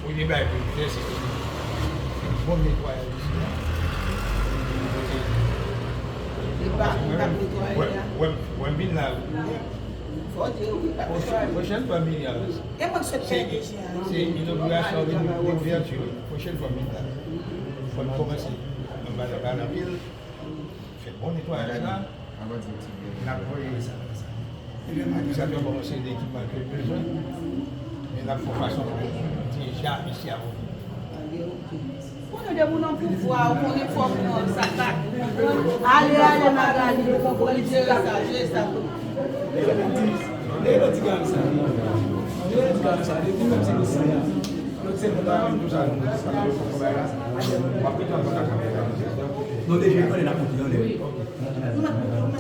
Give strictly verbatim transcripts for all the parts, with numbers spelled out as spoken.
Premye bagay pou m fè, se ke bon netwayaj isi a. Li pa, li pa netwaye la. Wè, wè, wè m vin la. Fò di wi, pa netwaye. Pwochèn fwa m vini a, se, se inogirasyon, reouvèti. Pwochèn fwa m vin la, fò n kòmanse anba anba anpil. Fè bon netwayaj la. N ap voye sa. Epi sa, nou kòmanse de ekipman ke l bezwen. Men n ap fè fason pou deja isi a. Konnen de moun an pouvwa, ou konnen fòm nan sa k la. Ale, ale, Magali, ou konprann, jere sa, jere sa. Lè yo di gade sa. Lè yo di gade sa. Depi menm si nou sa. Non, deja, konnen n ap monte yon lè.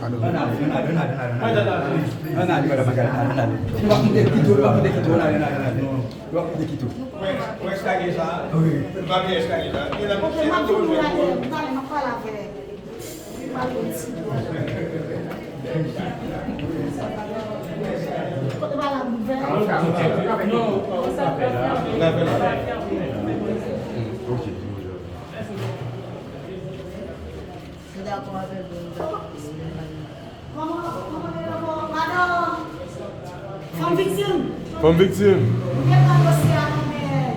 Ann ale, ann ale, ann ale, ann ale, ann ale. Ann ale, ann ale, ann ale. Ann ale, ann ale. Li pa koute kito, li pa koute kito, ann ale, ann ale, ann ale. Li pa koute kito. Wi. Madanm, fanm viktim. Fanm viktim. Ou te pran dosye a nan men,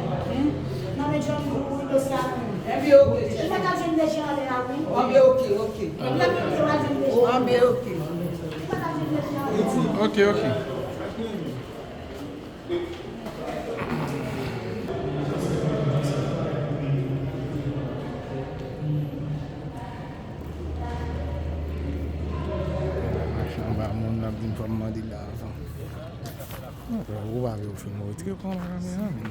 nan men John Doe, wi, dosye a nan men. Ebyen, oke. Li pa ka jwenn deje anlè a, wi. Ebyen, oke, oke. Li pa ka jwenn deje. Ebyen, oke. Li pa ka jwenn deje anlè a. Oke, oke. Mache anba moun, l ap di m fò m mande l avan. Ou pa vle w filme, w retire kò w nan kamera, men.